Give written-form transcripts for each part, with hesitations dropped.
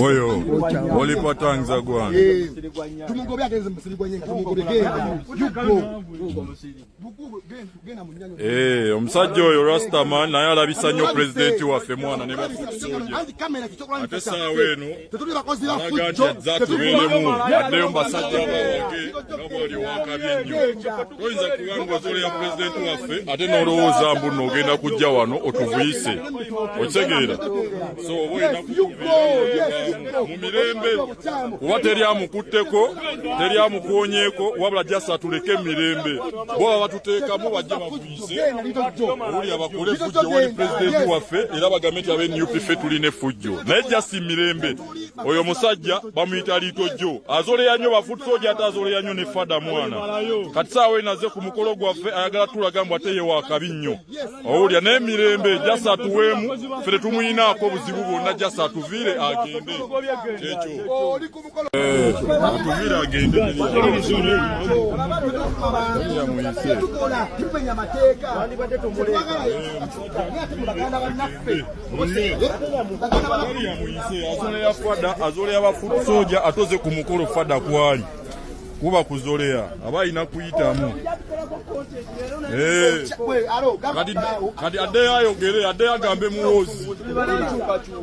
Oyo olipa tangiza gwange. Tumugobye, agenze musiri gwa nyenga, tumugobye. Genda, you go. Genda mu nyanya. Omusajja oyo Rastaman naye alabisa nnyo pulezidenti waffe mwana ne ba foot soldier. Anti kamera kikyokola. Ate saawa eno tetuli bakozi ba alaga nti fujjo. azze atubeeremu, addeyo mu basajja bawage nga bwali owakabi ennyo. Toyinza kuba ng'ozoleya pulezidenti waffe ate n'olowooza mbu nno ogenda kujja wano otuvuyise, okitegeera? So oba olina kutuviira mu mirembe, kuba teri amukutteko, teri amukwonyeeko, wabula jasa atuleke emirembe. Bo baba batuteekamu bajje bavuyise owuli bakole effujjo wali pulezidenti waffe, era bagambe nti ab'e NUP ffe tulina effujjo, naye jasi mirembe. Oyo musajja bamuyita Liito Jjo, azoleya nnyo ba foot soldier, ate azoleya nnyo ne fada mwana. Kati saawa eno azze ku mukolo gwaffe, ayagala tulaga mbu ate ye wakabi nnyo, owulya n'emirembe. Jasi atuweemu, ffe tetumuyinaako obuzibu bwonna, jasi atuviire agende, kyekyo. Oli ku mukolo. Atuviire agende. Yamuyise. Tukola tumenya mateeka, tetwagala ate mu baganda bannaffe, baganda bannaffe. Yamuyise, azoleya fada, azoleya ba foot soldier, atoze ku mukolo fada kwali kuba kuzoleya aba alina kuyitamu. Kati addeyo ayogere, addeyo agambe Muwozi.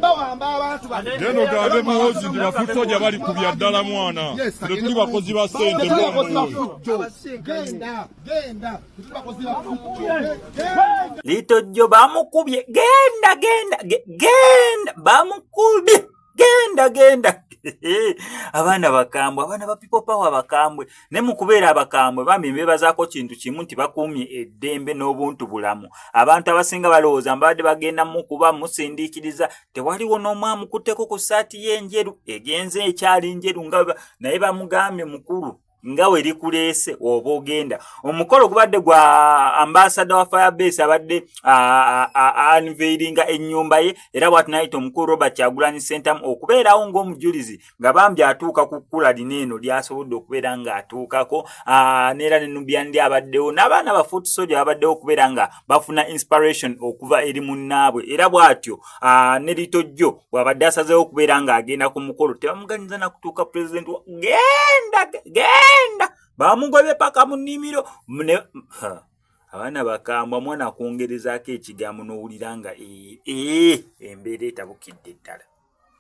Bawamba abantu bano. Genda ogambe Muwozi nti ba foot soldier bali kubya ddala mwana, tetuli bakozi ba ssente. Tetuli bakozi ba Muwozi. fujjo. Genda, genda, tetuli bakozi ba fujjo. Genda. Liito Jjo bamukubye, genda, genda, genda, bamukubye, genda, genda. Abaana bakambwe, abaana ba People Power bakambwe, ne mu kubeera abakambwe bambi mbeebazaako kintu kimu nti bakuumye eddembe n'obuntu bulamu. Abantu abasinga balowooza mbadde bagenda mukuba musindiikiriza, tewaliwo n'omu amukutteko ku ssaati ye enjeru, egenze ekyali njeru nga naye bamugambye, mukulu, nga we likuleese oba ogenda. Omukolo gubadde gwa ambassador wa Firebase, abadde unveilinga ennyumba ye, era bw'ati nayita omukulu Robert Kyagulanyi Ssentamu okubeerawo ng'omujulizi, nga bambi atuuka ku kkula lino eno lyasobodde okubeera ng'atuukako, neera ne Nubian Li abaddewo n'abaana ba foot soldier babaddewo okubeera nga bafuna inspiration okuva eri munnaabwe. Era bw'atyo ne Lito Jjo bw'abadde asazeewo okubeera ng'agenda ku mukolo, tebamuganyiza nakutuuka pulezidenti. Genda, genda, bamugobye paka mu nnimiro. Abaana bakambwa mwana, akwongerezaako ekigambo n'owulira nga ee embeera etabukidde ddala.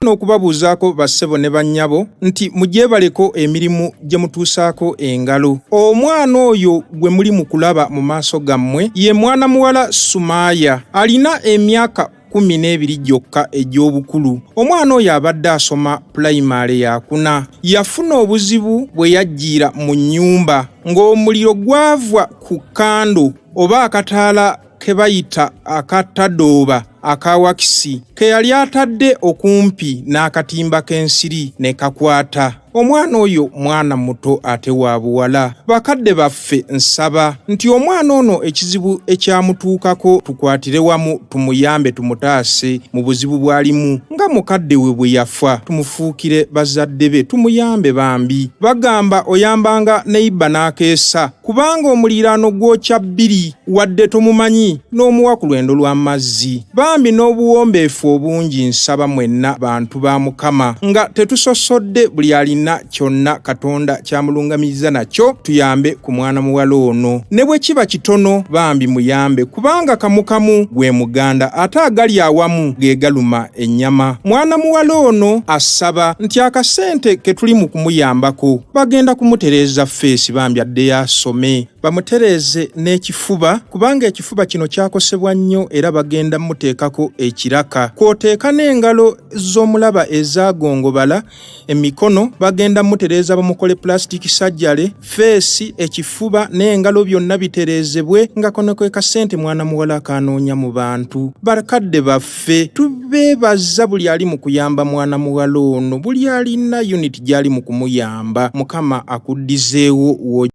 N'okubabuuzaako bassebo ne bannyabo nti mugyebaleko emirimu gye mutuusaako engalo. Omwana oyo gwe muli mu kulaba mu maaso gammwe ye mwana muwala Sumaaya, alina emyaka 12 gyokka egy'obukulu. Omwana oyo abadde asoma pulayimale yakuna. Yafuna obuzibu bwe yajjiira mu nnyumba ng'omuliro gwava ku kando oba akataala ke bayita akatadooba aka wakisi ke yali atadde okumpi n'akatimba k'ensiri ne kakwata. Omwana oyo mwana muto ate wa buwala. Bakadde baffe, nsaba nti omwana ono ekizibu ekyamutuukako tukwatire wamu tumuyambe, tumutaase mu buzibu bw'alimu nga mukadde we bwe yafa. Tumufuukire bazadde be, tumuyambe bambi. Bagamba oyambanga neighbour n'akeesa, kubanga omuliraano gwokya bbiri wadde tomumanyi n'omuwa ku lwendo lw'amazzi. Bambi n'obuwombeefu obungi nsaba mwenna bantu ba Mukama, nga tetusosodde, buli alina kyonna Katonda kyamulungamiriza nakyo, tuyambe ku mwana muwala ono ne bwe kiba kitono. Bambi muyambe, kubanga kamukamu gwe muganda, ate agali awamu ge galuma ennyama. Mwana muwala ono asaba nti akasente ke tuli mu kumuyambako, bagenda kumutereeza face, bambi addeyo asome, bamutereeze n'ekifuba, kubanga ekifuba kino kyakosebwa nnyo, era bagenda muteekako ekiraka, kw'oteeka n'engalo z'omulaba ezaagongobala, emikono bagenda mutereeza, bamukole plastic surgery. Face, ekifuba n'engalo byonna bitereezebwe, nga kono ke kasente mwana muwala akanoonya mu bantu. Bakadde baffe, tubeebaza buli ali mu kuyamba mwana muwala ono, buli alina unit gy'ali mu kumuyamba. Mukama akuddizeewo wo.